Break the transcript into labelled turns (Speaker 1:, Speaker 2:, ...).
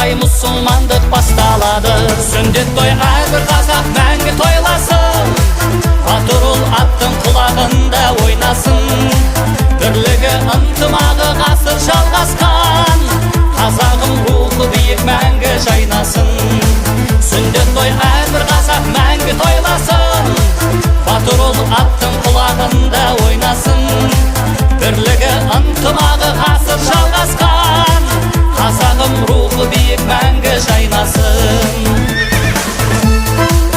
Speaker 1: Осылай мұсылмандық басталады. Сүндет той әрбір қазақ мәңгі тойласын, батыр ұл аттың құлағында ойнасын. Бірлігі, ынтымағы ғасыр жалғасқан, қазағым рухы биік мәңгі жайнасын. Сүндет той әрбір қазақ мәңгі тойласын, батыр ұл аттың құлағында ойнасын. Бірлігі, ынтымағы ғасыр жалғасқан, қазағым рухы биік мәңгі жайнасын.